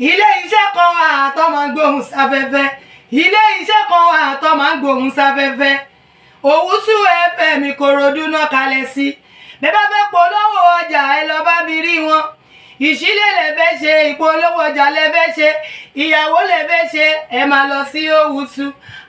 Ilé iṣẹ́ kan wà tó máa ń gbóhùn sáfẹ́fẹ́. Ilé iṣẹ́ kan wà tó máa ń gbóhùn sáfẹ́fẹ́. Owusu FM Ìkòròdú náà kalẹ̀ sí. Bẹ́ẹ̀ bá fẹ́ polówó ọjà, ẹ lọ bá mi rí wọn. Ìṣílẹ̀ lẹ fẹ́ ṣe, ìpolówó ọjà lẹ fẹ́ ṣe, ìyàwó lẹ fẹ́ ṣe, ẹ máa lọ sí Owusu.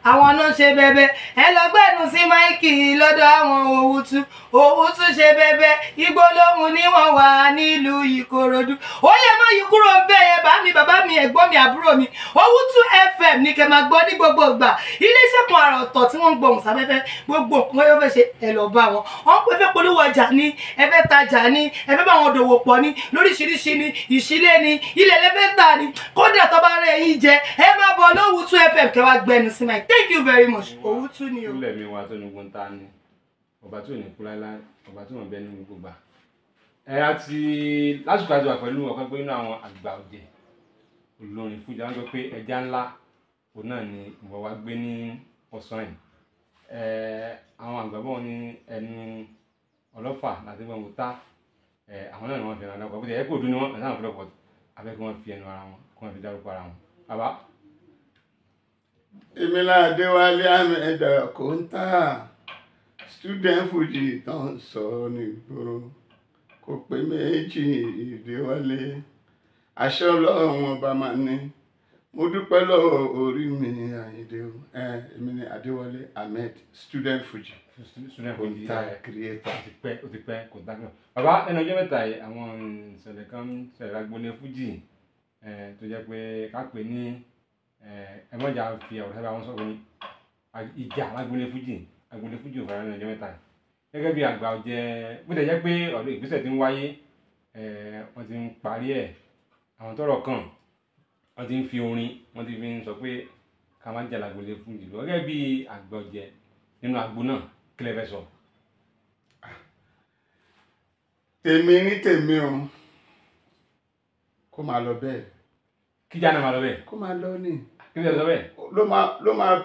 Àwọn náà ṣe bẹbẹ. Ẹ lọ gbẹnu sí mic lọ́dọ̀ àwọn Owusu. Owusu ṣe bẹbẹ. Igbó lóhun ni wọ́n wà nílùú Ìkòròdú. Ó yẹ má yí kúrò ń bẹ̀ yẹn, bá mi, bàbá mi, ẹ̀gbọ́n mi, àbúrò mi. Owusu FM ní kẹ́ máa gbọ́ ní gbogbo ìgbà. Iléeṣẹ́ kan àrà ọ̀tọ̀ tí wọ́n ń gbohùn sáfẹ́fẹ́. Gbogbo nǹkan yóò fẹ́ ṣe, ẹ lọ bá wọn. Wọ́n pè fẹ́ polówó ọjà ní, ẹ fẹ́ tajà ní, ẹ fẹ́ bá wọn dòwò pọ̀ ní, lóríṣiríṣi ní, ìṣílẹ̀ ní, ilẹ̀ lẹ fẹ́ tà ní. Kódà tó bá rẹ̀ yín jẹ, ẹ máa bọ̀ lówùútú FM kẹ́ wá gbẹnu sí mic. Thank you very much. Owusu ni o. Kúlẹ̀ mi wá tó ní ogun ta ni ọba tí ò ní kú láéláé, ọba tí wọ́n bẹ ní gbogbo gbà. Ẹ àti lásìkò àti wà pẹ̀lú ọ̀kan pé nínú àwọn àgbà ọ̀jẹ̀ olórin fújì, àwọn sọ pé ẹja ńlá òun náà ni ìwọ wa gbé ní ọ̀sán yìí. Ẹ àwọn àgbà bọ̀ ní ẹnu ọlọ́fà láti gbọ́n ta. Ẹ àwọn náà ni wọ́n fi ẹnu ara wọn, bó ti ẹ kó dún ní wọn ẹ̀ sáà fọlọ́pọ̀ abẹ́ kí wọ́n fi ẹnu ara wọn kí wọ́n fi dárúkọ ara wọn. Bàbá. Èmi Adéwálé Ahmed Kóńtà, student Fuji tó ń sọ nígboro, kò pé méjì. Ìdíwálé àṣẹ Ọlọ́run ọba máa ní. Mo dúpẹ́ lọ́wọ́ orí mi, Àyìndé o. Èmi ni Adéwálé Ahmed, student Fuji. Student Fuji. Kóńtà creator. Ó ti pẹ́, ó ti pẹ́ Kóńtà náà. Bàbá, lẹ́nu ọjọ́ mẹ́ta yìí, àwọn ìṣẹ̀lẹ̀ kan ṣẹlẹ̀ lágboolé Fuji tó jẹ́ pé ká pè ní ẹ mọ̀jà fi ọ̀rọ̀ sábà wọn sọ̀rọ̀ ní ìjà lágboolé Fuji. Agboolé Fuji ò fara lẹ́nu ọjọ́ mẹ́ta yìí. Gẹ́gẹ́ bí àgbà ọ̀jẹ̀, bó tẹ̀ jẹ́ pé ọ̀dọ̀ ìgbésẹ̀ tí ń wáyé, wọ́n ti ń parí ẹ̀, àwọn tọ́rọ̀ kàn wọ́n ti ń fi orin, wọ́n ti fi ń sọ pé ká má jà lágboolé Fuji lọ. Gẹ́gẹ́ bí àgbà ọ̀jẹ̀ nínú agbo náà, kí lẹ fẹ́ sọ? Tèmi ní tèmi o, kó máa lọ bẹ́ẹ̀. Kíjà náà máa lọ bẹ́ẹ̀? Kó máa lọ ní. Kí lẹ sọ bẹ́ẹ̀? Ló máa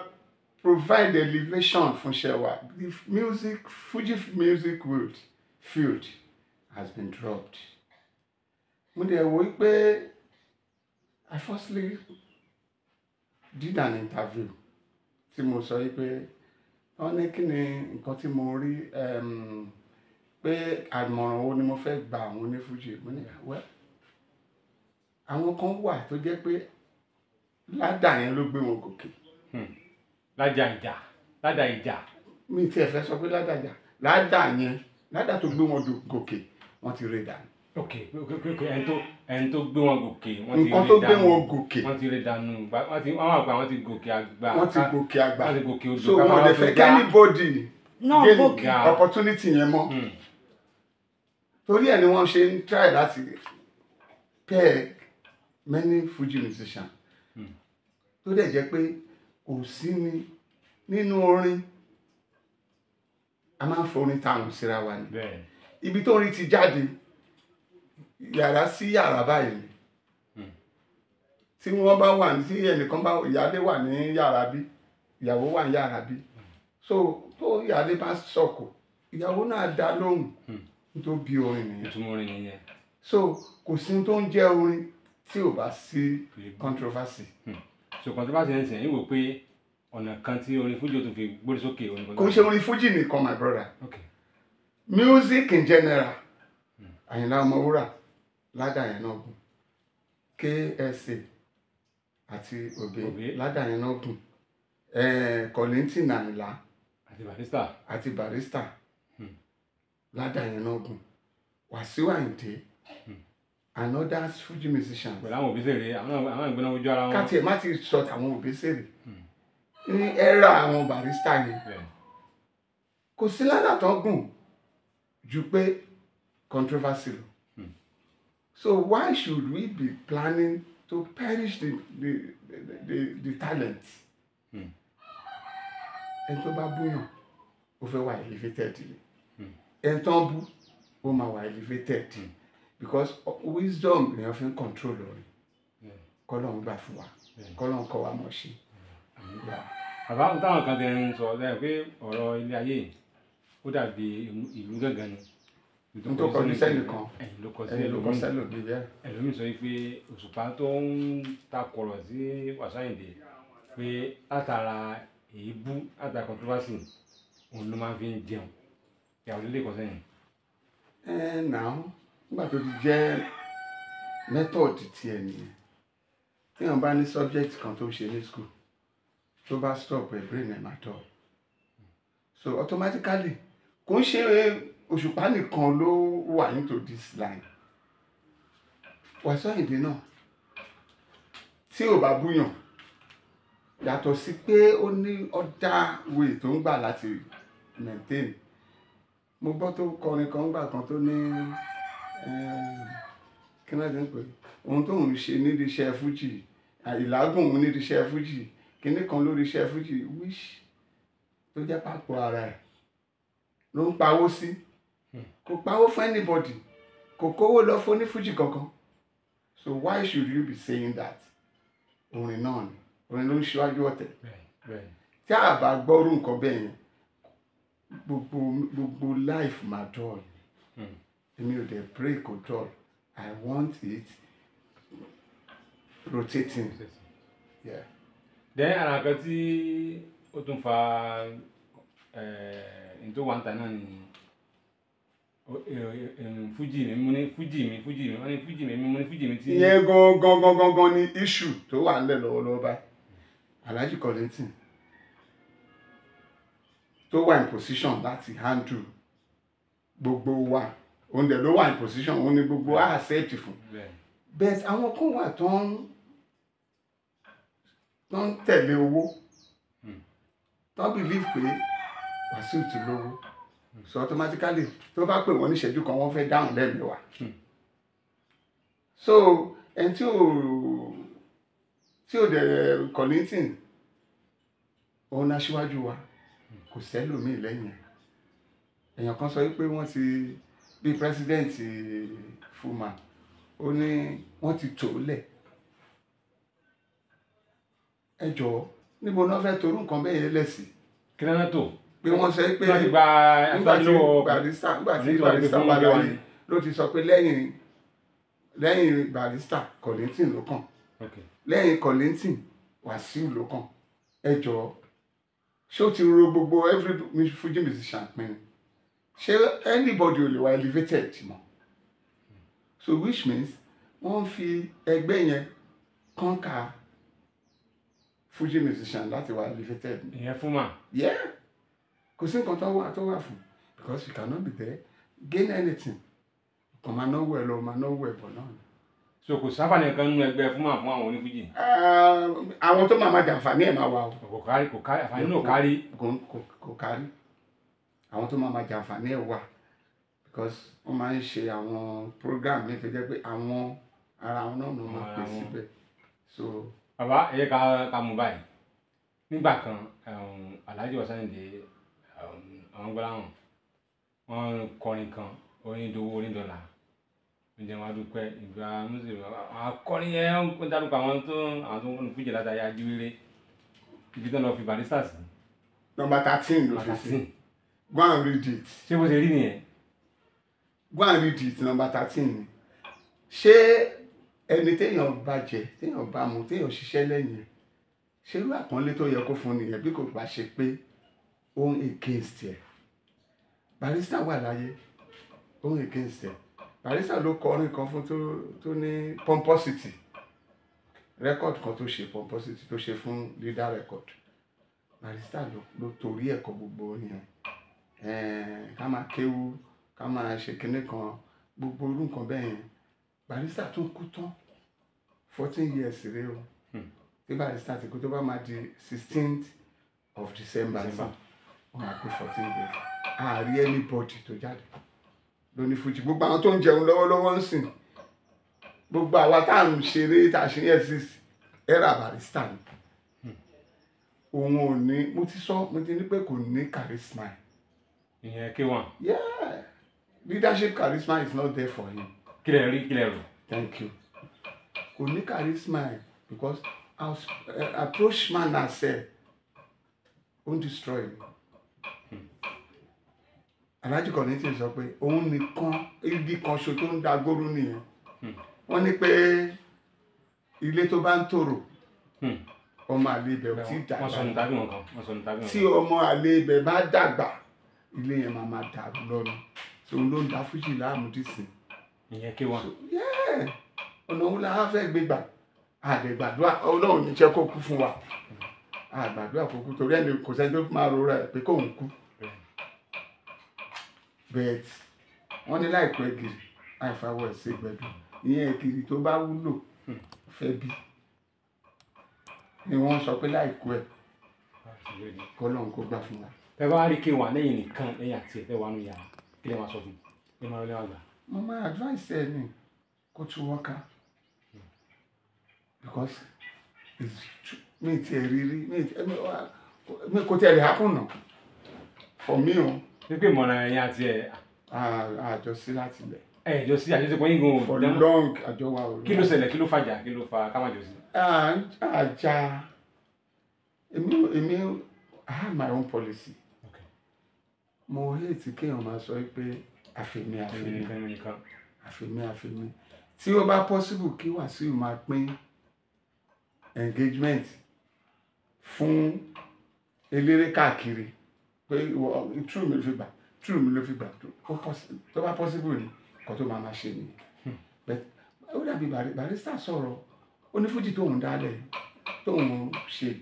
provide elevation fún iṣẹ́ wa. The music, Fuji music world field has been dropped. Mo dẹ̀ wò ó pé I firstly did an interview tí mo sọ yìí pé wọ́n ní kí ni nǹkan tí mo rí pé àmọ̀ràn wo ni mo fẹ́ gba àwọn onífújì. Mo ní, well, àwọn kan wà tó jẹ́ pé ladder yẹn ló gbé wọn gòkè. Lájà ìjà, ladder ìjà. Mi tiẹ̀ fẹ́ sọ pé ladder ìjà, ladder yẹn, ladder tó gbé wọn gòkè, wọ́n ti ré dànù. Ok, ẹni tó gbé wọn gòkè, wọ́n ti Nǹkan rí tó gbé dànù. wọn gòkè. Wọ́n ti rí dànù. Wọ́n ti wọ́n wà pé àwọn ti gòkè àgbà. Wọ́n ti gòkè àgbà. Wọ́n ti gòkè odò. So ká wọn máa lè wá fẹ́ tó kí anybody náà gain gòkè. Opportunity yẹn mọ́. Torí ẹ̀ ni wọ́n ṣe ń try láti peg many Fuji musicians tó dẹ̀ jẹ́ pé kò sí ní nínú orin, a máa ń forin táwọn síra wa ni. Ibi tó orin ti jáde, yàrá sí yàrá báyìí ni. Tí wọ́n bá wà ní, tí ẹnìkan bá, ìyáálé wà ní yàrá bí, ìyàwó wà ní yàrá bí, so tó ìyáálé bá sọ̀kò, ìyàwó náà dá lóhùn. Tó bí orin nìyẹn. Ìtumọ̀ orin nìyẹn. So kò sí tó ń jẹ́ orin tí ò bá sí controversy. So controversy ń sìn yín wò pé ọ̀nà kan tí orin Fújì ó tún fi gbórí sókè orin. Kò ń ṣe orin Fújì nìkan, my brother. Music in general. Àyìnlá Ọmọwúrà, ladder yẹn náà gùn. KSA àti Obey, Obey. Ladder yẹn náà gùn. Kollington Àyìnlá àti Barrister. Àti Barrister, ladder yẹn náà gùn. Wàsíù Àyìndé and others Fuji musicians. Pẹ̀lú àwọn Òbésèré, àwọn ìgbóná ojú ara wọn. Ká tiẹ̀ má ti sọ tàwọn Òbésèré ní era àwọn Barrister yẹn, kò sí ladder tán gùn ju pé controversy lọ. So why should we be planning to perish the talent? Ẹni tó bá búyàn, ó fẹ́ wà elevated ni. Ẹni tó ń bú, ó máa wà elevated because wisdom lèèyàn fi ń control orin. Kọ́lọ́run gbà fún wa, kọ́lọ́run kọ́ wa mọ̀ ṣe. Yeah. Bàbá, táwọn kan ti ń sọ lẹ́yìn pé ọ̀rọ̀ ilé ayé yìí, ó dàbí ìlú gángan ni. N tó kọjú sẹ́nìkan, ẹ̀yìn ló kọ sí ẹ̀yìn ló kọ ẹlòmíì. sẹ́lòmíì yẹ. Ẹlòmíì sọ pé Òṣùpá tó ń takọ̀rọ̀ sí Wasiu Ayinde pé látara èébú, látara controversy, òun ló máa fi ń jẹun. Ìyàwó lílé kọ sẹ́yìn. Ẹ nà ó, nígbà tó ti jẹ́ method tiẹ̀ nìyẹn. Téèyàn bá ní subject kan tó ń ṣe ní school, tó bá stop ẹ̀, brain ẹ̀ máa dull. So automatically, kò ń ṣe Òṣùpá nìkan ló wà into this line. Wasiu Ayinde náà, tí ò bá búyàn, yàtọ̀ sí pé ó ní other way tó ń gbà láti maintain. Mo gbọ́ tó kọrin kan gbà kan tó ní, kí náà ti ń pè é? Ohun tó ń ṣe nídìí iṣẹ́ fújì, ìlágùn òun nídìí iṣẹ́ fújì, kinní kan lórí iṣẹ́ fújì, which tó jẹ́ pàpọ̀ ara ẹ̀ ló ń pawó sí. Kò pawó fún anybody, kò kówó lọ fún onífújì kankan. So why should you be saying that? Orin náà ni, orin ló ń ṣíwájú ọ̀tẹ̀. Bẹ́ẹ̀ bẹ́ẹ̀. Tí a bá gbọ́rú nǹkan bẹ́ẹ̀ yẹn, gbogbo life máa dull. Èmi ò dẹ̀ pray kò dull. I want it rotating. Yeah. Then ara kan tí ó tún fa n tó wà ń ta náà ni fújì mi, mo ní fújì mi, fújì mi, wọ́n ní fújì mi, mo ní fújì mi tí. Ìyẹn gangan gangan gan ni issue tó wà nílẹ̀ lọ́wọ́lọ́wọ́ báyìí. Alhaji Kollington tó wà in position láti handle gbogbo wa, òun dẹ̀ ló wà in position, òun ni gbogbo wa accept fún. But àwọn kan wà tó ń tẹ̀lé owó, tó ń believe pé Wàsíù ti lówó, so automatically tó bá pè wọ́n ní ìṣẹ́jú kan, wọ́n fẹ́ dáhùn lẹ́ẹ̀mẹ́wàá. So ẹni tí ò dẹ̀ Kollington, òun aṣíwájú wa, kò sẹ́lòmíì lẹ́yìn ẹ̀. Èèyàn kan sọ wípé wọ́n ti bí president Fuma, ó ní wọ́n ti tò ó lẹ̀. Ẹ jọ̀ọ́, níbo náà fẹ́ torú nǹkan bẹ́ẹ̀ yẹn lẹ̀ sí? Kí ló ń tò? Pé wọ́n sọ pé wọ́n ti gba nígbà tí aṣáájú lọ́wọ́ Barrister, nígbà tí Kollington wà gbé Barrister fún wà Gíwá láyé ni. Ló ti sọ pé lẹ́yìn Barrister, Kollington ló kàn. Lẹ́yìn Kollington, Wàsíù ló kàn. Ẹ jọ̀ọ́, ṣé ó ti ro gbogbo every Fuji musician pin ni? Ṣé anybody ò lè wá elevated mọ́? So which means wọ́n fi ẹgbẹ́ yẹn conquer Fuji musician láti wá elevated ni. Ìyẹn Fuma. Yeah, kò sí nǹkan tó wà fún, because you cannot be there gain anything. Kò máa náwó ẹ lọ, máa náwó ẹ bọ̀ náà ni. So kò sáfàní kan nínú ẹgbẹ́ Fuma fún àwọn onífújì? Ah, àwọn tó máa ma jàǹfààní ẹ̀ máa wà o. Kò kárí, kò kárí, àǹfààní náà ò kárí. Kò kárí. Àwọn tó máa ma jàǹfààní ẹ̀ wà, because wọ́n máa ń ṣe àwọn program mi tó jẹ́ pé àwọn ara wọn náà ló máa Ara pè wọn. síbẹ̀, so. Bàbá, ẹ jẹ́ ká mú báyìí. Nígbà kan, Alhaji Wasiu Ayinde, àwọn gbọ́láhàn, wọ́n kọrin kan, onídòwò onídọ́là, oúnjẹ wọn adúpẹ́ ìgbà mùsùlùmí. Àwọn akọrin yẹn ń dárúkọ àwọn tó ń kọ́nu fújì látàrí ajíwèrè, ibi tó ń lọ fi Barrister sí. Number 13 ló fi sí. 13. Go and read it. Ṣé bó ṣe rí nìyẹn? Go and read it. Number 13 ni. Ṣé ẹni téèyàn bá jẹ, téèyàn bá mu, téèyàn ṣiṣẹ́ lẹ́yìn ẹ̀, ṣé irú àpọ́nlé tó yẹ kó fún nìyẹn? Bí kò bá ṣe pé ó ń against ẹ̀. Barrister wà láyé, ó ń against ẹ̀. Barrister ló kọ orin kan fún tó ní pomposity record kan tó ṣe, pomposity tó ṣe fún leader record. Barrister ló torí ẹ̀ kọ gbogbo orin yẹn. Ká máa kéwú, ká máa ṣe kinní kan, gbogbo irú nǹkan bẹ́ẹ̀ yẹn. Barrister tún kú tán, 14 years rèé o tí Barrister ti kú. Tó bá máa di 16th of December, December. Wọ́n máa pé 14 years. Àárí anybody tó jáde lóní fújì. Gbogbo àwọn tó ń jẹun lọ́wọ́lọ́wọ́ ń sìn, gbogbo àwa tá à ń ṣeré, tá a ṣe exist, era Barrister ni. Òun ò ní, mo ti sọ, mo ti ní pé kò ní charisma. Ìyẹn K1? Yeah, leadership charisma is not there for him. Kí lẹ rí, kí lẹ rò? Thank you. Kò ní charisma ẹ, because as approach man na sẹ ó ń destroy me. Alhaji Kollington sọ pé òun nìkan igi kan ṣo tó ń da gbóru nìyẹn. Wọ́n ní pé ilé tó bá ń tòrò ọmọ àlè ibẹ̀ ò tí ì Wọ́n sọ ní dàgbà. tàbí wọn kan, wọ́n sọ ní tàbí wọn Tí kan. ọmọ àlè ibẹ̀ bá dàgbà, ilé yẹn máa máa dàrú lọ́nà. So òun ló ń da fújì láàmú dìsìn. Ìyẹn K1. Yeah, ọ̀nà òun la fẹ́ gbé gbà. Àdẹ̀gbàdúrà Ọlọ́run ní jẹ́ kó kú fún wa. Àgbàdúrà kó kú torí ẹni kò sẹ́ni tó máa rora ẹ̀ pé kóun kú. But wọ́n ní láìpẹ́ gìrì àìfàwọ̀ ẹ̀ sí gbẹ̀dù. Ìyẹn gìrì tó bá wúlò fẹ́ bí ni wọ́n sọ pé láìkú ẹ̀ kọ́lọ́run kó gbà fún wa. Tẹ bá rí K1 lẹ́yìn nìkan, lẹ́yìn àti ẹ̀ tẹ́ wà nù yàrá, kí lè máa sọ fún un? Kí lè máa lọ́wọ́ àgbà? Mo máa advice ẹ ní kó tún wọ́n ká because it's true. Mi ti ẹ̀ rí rí mi kò tiẹ̀ lè happen nà for me o. Pípé ìmọ̀ràn ẹ̀yìn àti ẹ̀ Àjọ sí láti ilẹ̀. Ẹ̀ jọ sí àjọṣepọ̀ yín gan-an For dáná. long àjọ wa ò Kí ló ṣẹlẹ̀? Kí ló fàjà? Kí ló fa ká má jọ sí? Àjà èmi I have my own policy. Mo hate kéèyàn máa sọ pé àfẹ̀mí Èmi àfẹ̀mí nìkan, èmi nìkan. àfẹ̀mí àfẹ̀mí. Tí ó bá possible kí Wàsíù máa pín engagement fún eléré káàkiri pé true mi ló fi gbà, true mi ló fi gbà, tó bá possible ni nǹkan tó máa máa ṣe nìyẹn. But ó dàbí Barrister sọ̀rọ̀, ó ní fújì tóun dálẹ̀ tóun ṣe,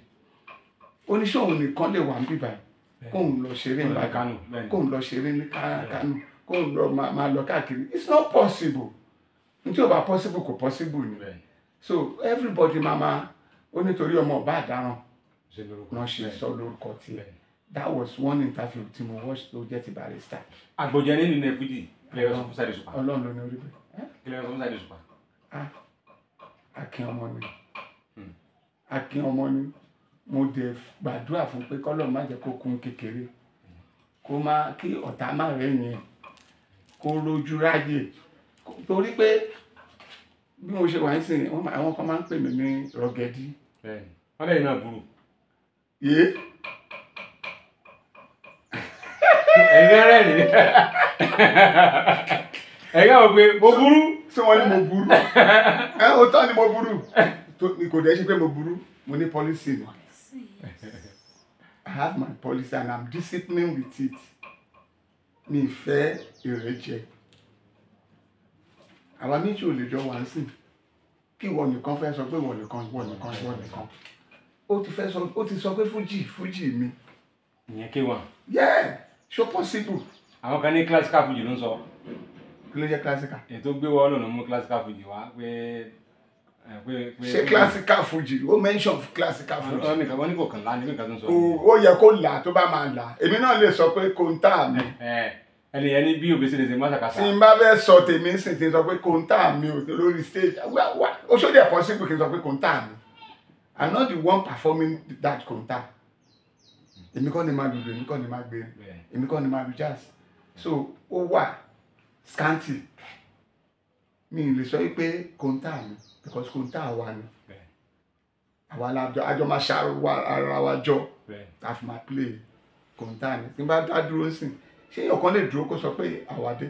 ó ní ṣóun nìkan lè wà ń bíbà kóun lọ ṣeré ní Kóun lọ Ìbàdàn, Kánò, bẹ́ẹ̀ni. kóun lọ ṣeré ní Kánò, kóun lọ máa lọ káàkiri. It's not possible. N tí ò bá possible kò possible ni. So everybody máa ó nítorí ọmọ ọba àdáràn Ṣe lórúkọ. náà ṣe sọ lórúkọ tiẹ̀. That was one interview tí mo watch tó jẹ́ ti Barrister. Àgbọ̀jẹ̀ nínú ilẹ̀ fújì, kí lè sọ fún Saheed Òṣùpá? Ọlọ́run ló ní orí bẹ́ẹ̀. Kí lè sọ fún Saheed Òṣùpá? Ah, akin ọmọ ni, akin ọmọ ni. Mo dẹ̀ gbàdúrà fún pé kọ́lọ́run má jẹ́ kó kún kékeré, kó má kí ọ̀tá má rẹ̀yìn ẹ̀, kó rojú ráyè. Torí pé bí mo ṣe wà nísìnyí, àwọn kan máa ń pè mí ní rọ̀gẹ́dí. Bẹ́ẹ̀ni, wọ́n lẹ́yìn náà burú. Yé. Ẹ̀yin rẹ̀ ni. Ẹ̀yin àwọn pé mo burú. Ṣé wọ́n ní mo burú? Ẹ ò tọ́ ni mo burú. Kò dẹ̀ ṣe pé mo burú, mo ní policy ni. I have my policy and I'm disciplined with it. Mi fẹ́ ìrẹ́jẹ. Àwa méjì ò lè jọ wá sí. Kí ìwọ nìkan fẹ́ sọ pé ìwọ nìkan, ìwọ nìkan, ìwọ nìkan. Ó ti fẹ́ sọ, ó ti sọ pé fújì, fújì mi. Ìyẹn K1. Yeah, so possible. Àwọn kan ní classical fújì ló ń sọ. Kí ló jẹ́ classical? Ètò gbé wọ́n lọ́nà mú classical fújì wá pé pé pé. Ṣé classical fújì? Ó mention classical fújì. Wọ́n ní wọ́n ní kò kàn lá ní nǹkan tó ń sọ. Kò, ó yẹ kó là tó bá máa là. Èmi náà lè sọ pé kòńtà mi. Ẹni yẹn ní bí òbí ṣe lè ṣe mọ́sàkásà. Tí n bá fẹ́ sọ tèmi sì ti sọ pé kòńtà mi ò lórí stage. Ó ṣó dẹ̀ possible kí n sọ pé kòńtà mi. I'm not the one performing that kòńtà. Èmi kọ́ ni máa lùlù, èmi kọ́ ni máa gbé, èmi kọ́ ni máa lu jazz. So ó wà scanty. Mi ì lè sọ pé kòńtà mi because kòńtà wa ni. Àwa la àjọ máa ṣàrò ara wa jọ tá a fi máa play kòńtà mi. Tí n bá dá dúró sí, ṣé èèyàn kan lè dúró kó sọ pé àwa dé?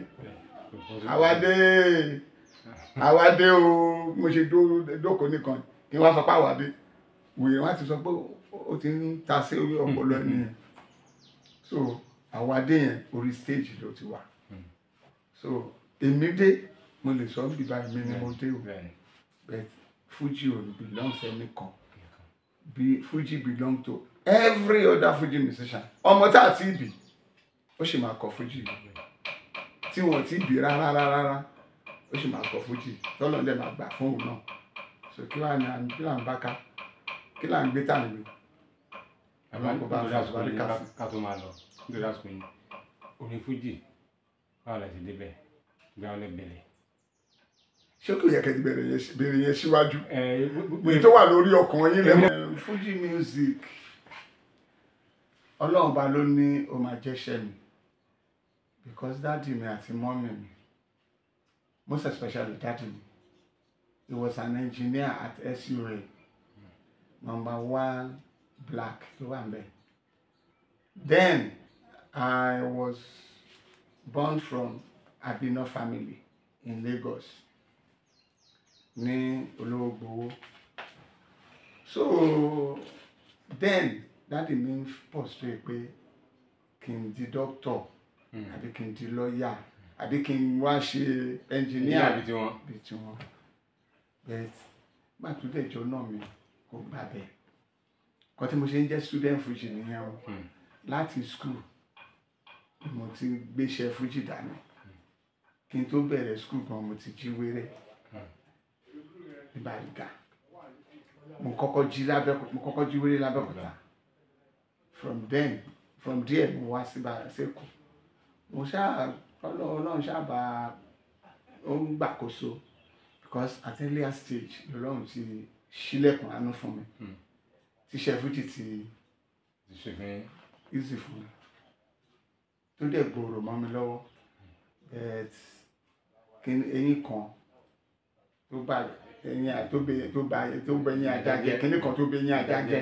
Àwa dé, àwa dé o, mo ṣe dóko nìkan kí n wá sọ pé àwa dé. Wèrè wá ti sọ pé ó ti ń ta sí orí ọpọlọ ẹni yẹn. So àwa dé yẹn orí stage ló ti wà. So èmi dé, mo lè sọ níbi báyìí mi ni mo dé o. But Fuji ò belong sẹ́ni kan. Bí Fuji belong to every other Fuji musician. Ọmọ tá a ti bì, ó sì máa kọ Fuji. Tí wọ́n ti bì rárá rárá, ó sì máa kọ Fuji. Tọ́lọ́ dẹ̀ máa gbà fún òun náà. So kí wàá ní kí là ń bá ká? Kí là ń gbé tà ń gbé? Bàbá Ọlọ́run kó bá nítorí fi àsìkò yín àlùbáríkà sí. ká tó máa lọ, nítorí àsìkò yín, orin Fuji báwo la ti débẹ̀? Ìgbà wo lẹ bẹ̀rẹ̀? Ṣé kò yẹ kẹ́ ti bẹ̀rẹ̀ yẹn síwájú? Ẹ, Èyí tó wà lórí ọkàn yín lẹ́mọ̀. Fuji music, Ọlọ́run bá ló ní ó máa jẹ́ṣẹ́ mi because daddy mi àti mọ́mì mi, most especially daddy mi, he was an engineer at SUA, number one black tó wà ńbẹ̀. Then I was born from Abina family in Lagos ní Olówógbowó. So then daddy mi ń portray pé kí n di doctor àbí kí n di lawyer àbí kí n wá ṣe engineer Engineer bíi tiwọn. Bíi tiwọn. But gbà tó dẹjọ́ náà mi kò gbà bẹ́ẹ̀. Nǹkan tí mo ṣe ń jẹ́ student Fuji nìyẹn o. Láti school ni mo ti gbéṣẹ́ Fuji dání. Kí n tó bẹ̀rẹ̀ school gan, mo ti jí wéré ní Bariga. Mo kọ́kọ́ jí wéré lábẹ́òkúta. From there mo wá sí Sẹ́kọ̀ọ́. Mo ṣáà, Ọlọ́run ṣáà bá ó ń gbàkóso, because at earlier stage lọ́lọ́run ti ṣílẹ̀kùn àánú fún mi, tíṣẹ́ Fuji ti Ti ṣe fún yín. easy fún mi, tó dẹ̀ gbòòrò mọ́ mi lọ́wọ́. But kí ni eyín kan tó bá eyín tó bẹ tó bá tó bẹ eyín ajá jẹ, kíní kan tó bẹ eyín ajá jẹ,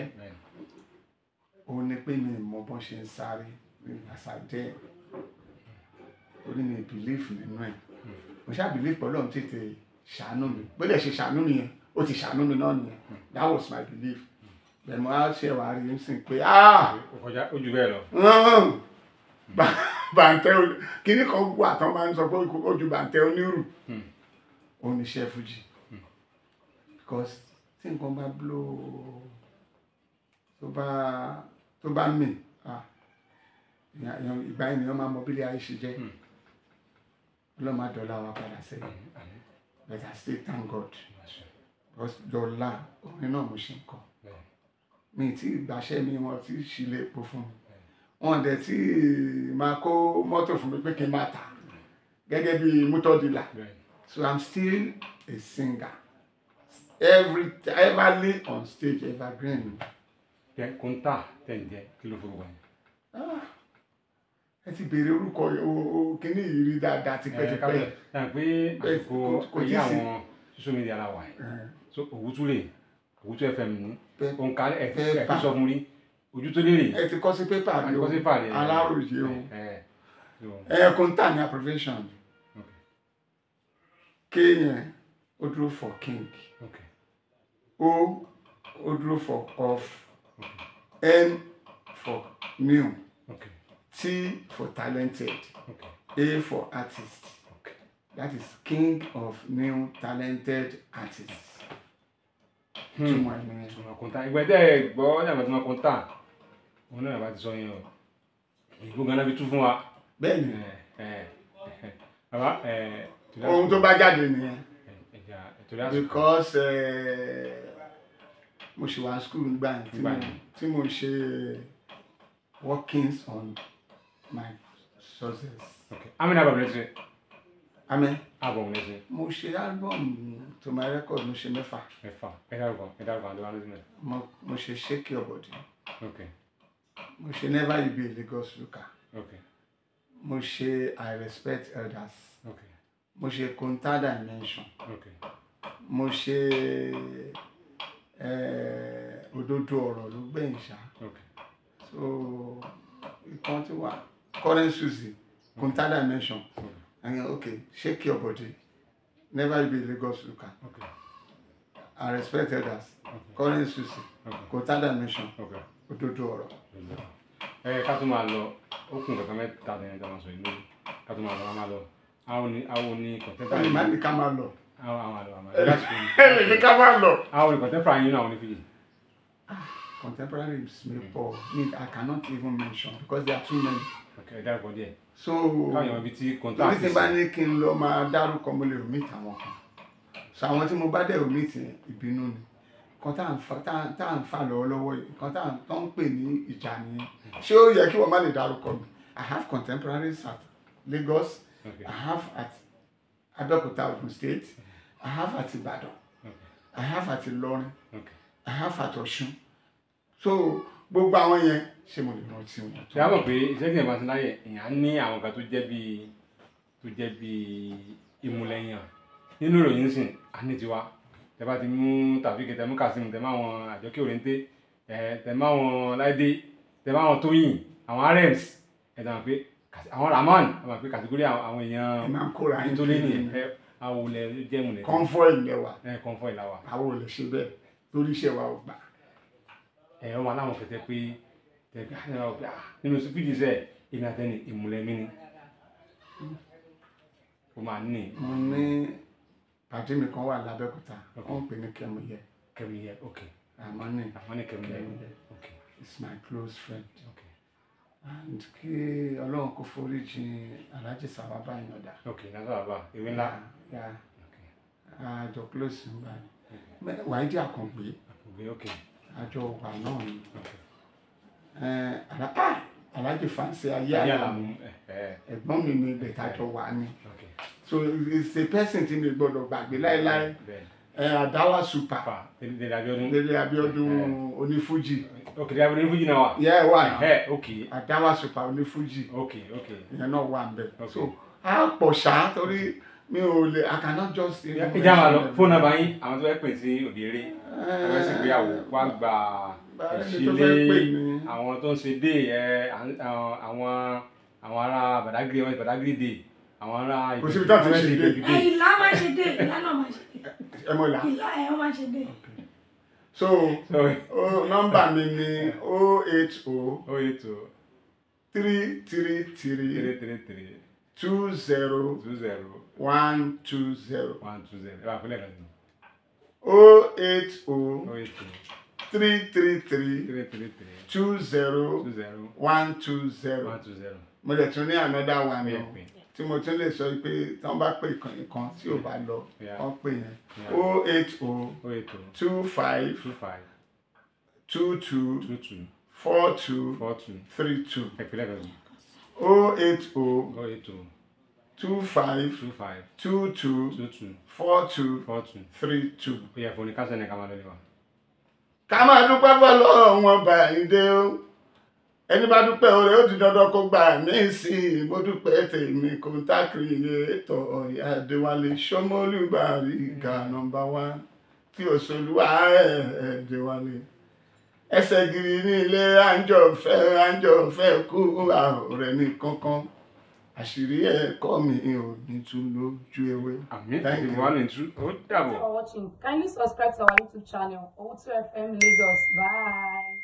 òun ni pé mi mọ bọ́n ṣe ń sáré àṣà jẹ́ orí mi. Belief nínú ẹ̀, mo ṣáà belief pé Ọlọ́run tètè ṣàánú mi. Bó dẹ̀ ṣe ṣàánú mi yẹn, ó ti ṣàánú mi náà nìyẹn. That was my belief. Bẹ́ẹ̀ mo á ṣe wàá rí n sìn pé ah, Ó kọjá, ó jù bẹ́ẹ̀ lọ. Bàǹtẹ́ kíní kan wà tán máa ń sọ pé ó ju bàǹtẹ́ onírù. Ó ní iṣẹ́ Fuji, because tí nǹkan bá blow, tó bá mì, ah, ìgbà yẹn nìyẹn máa mọ bí ilé ayé ṣe jẹ́. Ọlọ́run má dọ́là wa padà sẹ́yìn. But I still thank God, because dọ́là orin náà mo ṣe ń kọ. Mi tí gbàṣẹ́ mi, wọn tí ṣílẹ̀ epo fún mi, wọn dẹ̀ tí máa kó mọ́tò fún mi pé kí n máa tà gẹ́gẹ́ bí motor dealer. So I'm still a singer, every everly on stage, evergreen. Tẹ kóńtà tẹ̀ ń jẹ, kí ló forúkọ yẹn? Ah, ẹ ti béèrè orúkọ o kíní yìí rí dáadáa tipẹ́tipẹ́. Ẹ pé àsìkò kò ayé tí ì sí. Àwọn social media la wà yìí. So Òwútúlè, Òwútú FM ní òǹkà ẹ ti ẹ ti Pépà. sọ fún rí ojú tó lérè. Ẹ ti kọ sí pépà àti rí o. kọ́ sí pàdé. Aláròyé o. Ẹ so Ẹ kóńtà ní abbreviation. K yẹn, ó dúró for king. O, ó dúró for of. N for new. T for talented. A for artist. That is king of new talented artists. Túmọ̀ ẹ̀ nìyẹn. Tùmọ̀ kọ́ńtà, ìgbà tẹ́ ẹ gbọ́ ní àgbà tùmọ̀ kọ́ńtà, òun náà bá ti sọ yẹn o, ìgbó ganan fi tú fún wa. Bẹ́ẹ̀ ni. Ẹ ẹ bàbá ẹ torí Ohun tó bá jáde nìyẹn. Ẹja torí àsìkò. Because mo ṣì wà school nígbà yẹn tí Nígbà mo yẹn. tí mo ń ṣe workings on my success. Okay, how many album lẹ ṣe? Amen. Album lẹ ṣe? Mo ṣe album to my record, mo ṣe 6. 6. Ẹ dárúkọ, ẹ dárúkọ àwọn tó wà lójú mẹ. Mo ṣe Shake Your Body. Mo ṣe Never You Be a Lagos Looker. Mo ṣe I Respect Elders. Mo ṣe Konta Dimension. Mo ṣe Òdodo Ọ̀rọ̀ ló gbẹ̀yìn ṣá. So ìkan tí wà, Current Suzy, Konta Dimension, and okay, Shake Your Body, Never You Be a Lagos Looker, I Respect Elders, Current Suzy, Konta Dimension, Òdodo Ọ̀rọ̀. Ẹ ká tó máa lọ, ó kún kankan mẹ́ta tẹ̀lé tá a máa sọ yìí lórí. Ká tó máa lọ, a máa lọ, àwọn ní contemporary. Ẹnì má ní ká máa lọ. Àwọn àlọ àwọn àlọ lásìkò yìí. Ẹnì ní ká máa lọ. Àwọn ní contemporary yín náà, àwọn ní fìyì. Contemporary mi pọ̀ me, I cannot even mention because there are too many. Ok, ẹ dárúkọ díẹ̀ So káwọn èèyàn ibi tí torí contact tí n bá ní kí n lọ máa dárúkọ, mo lè omit àwọn kan. So àwọn tí mo bá dẹ̀ omit yẹn, ìbínú ni. Nǹkan tá à ń fà lọ́wọ́lọ́wọ́ yìí, nǹkan tá à ń tó ń pè ní ìjà nìyẹn. Ṣé ó yẹ kí wọ́n má lè dárúkọ mi? I have contemporaries at Lagos. I have at Abẹ́òkúta, Ogun State. I have at Ìbàdàn. I have at Ìlọrin. I have at Ọ̀ṣun. So gbogbo àwọn yẹn, ṣé mo lè rántí wọn Ṣé a mọ̀ pé iṣẹ́ tí èèyàn bá ti láyè, èèyàn á ní àwọn kan tó jẹ́ bíi ìmùlẹ̀yàn nínú ìròyìn sìn, á ní tiwa. Tẹ bá ti mú Tàfíkì, tẹ mú Kazeem, tẹ má àwọn Àjọkẹ́ Òrèǹté, ẹ tẹ má àwọn Láìdé, tẹ má àwọn Tóyìn, àwọn RMs, ẹ dàn pé Àwọn Rahman àwọn àpè category àwọn èèyàn Ẹ máa ń kóra yín nítorí kiri. ní ẹ àwọn olè jẹ́ ìmùlẹ̀. Convoy ilẹ̀ wa. Ẹ convoy la wa. Àwọn ò lè ṣe bẹ́ẹ̀ torí iṣẹ́ wa ò gbà. Ẹ wọn aláwọn kẹtẹ pé tẹ pé nínú fújì sẹ èmi àtẹni ìmùlẹ̀ mi ni o máa ní. Mo ní pàdé mi kan wà lábẹ́òkúta, wọ́n ń pè ní Kẹ́muyẹ. Kẹ́muyẹ, ok. Àmọ́ ní Àmọ́ ní Kẹ́muyẹ, ok. It's my close friend. Ok. And kí Ọlọ́run kó forí jìn Alhaji Sawaba Ìyàndá. Ok, náà sábà ewé ńlá. Yeah. Àjọ close ń báyìí. Wàhídì Àkàngbé. Àkàngbé, ok. Àjọ wà náà ni. Alhaji Fancy Ayé Àlàmú. Ẹ̀gbọ́n mi ni ibẹ̀ tájọ wà ni. So it's a person tí mi gbọ́dọ̀ gbàgbé láéláé. Àdáwà super. Délé Abíọ́dún onífújì. Ok, Délé Abíọ́dún onífújì náà wà. Yeah, wà. Ok. Àdáwà super onífújì. Ok, ok. Ìyẹn náà wà nbẹ. So a pọ̀ ṣá torí mi ò lè, I cannot just. Ìjà máa lọ fóònù nọ́mbà yín, àwọn tó fẹ́ pè sí òde eré, àwọn sì gbéyàwó wá gba ìṣílé, àwọn tó ń ṣe dé ẹ, àwọn ará Badagry, wọn Badagry dé, àwọn ará Kò síbi tó ti ṣe dé. Ìlà máa ṣe dé, ìlà náà máa ṣe dé. Ẹ mọ̀ ìlà. Ìlà ẹ̀ máa ṣe dé. So nọ́mbà mi ni 080 080 333 333 20 20 120. 120. Ẹ bá fúnlẹ̀ kan sí. 080 080 333 333 20 20 120. 120. Mo lè tún ní another one Ó yẹ o pé. tí mo tún lè sọ pé tí wọ́n bá pè kan tí ò bá lọ wọ́n pè yẹn 080 080 25 25 22 22 42 42 32. Ẹ pè lẹ́ẹ̀kan sí. 080 080 25 25 22 22 42 42 32. Ó yẹ fún ní kásẹ̀ ní ká máa lọ ní wa. Ká máa dúpẹ́ fọlọ́run wọn bá yín dé o, ẹni bá dúpẹ́ oore ó di dandan kó gbà mí sí i. Mo dúpẹ́ tèmi kòńtákìrì ètò ọ̀yà Adéwálé Ṣómólú Bàrígà nọ́mbà 1 tí òṣèlú Adéwálé ẹsẹ̀ gírí ní ilé àǹjọ̀fẹ́ kú ààrẹ ní kankan àṣírí ẹ̀kọ́ mi ò ní tú lójú ewé. Àmín. Thank you. Ìwà ní tú ó dàbọ̀. Thanks for watching. Kindly subscribe to our YouTube channel, Owutu FM Lagos. Bye.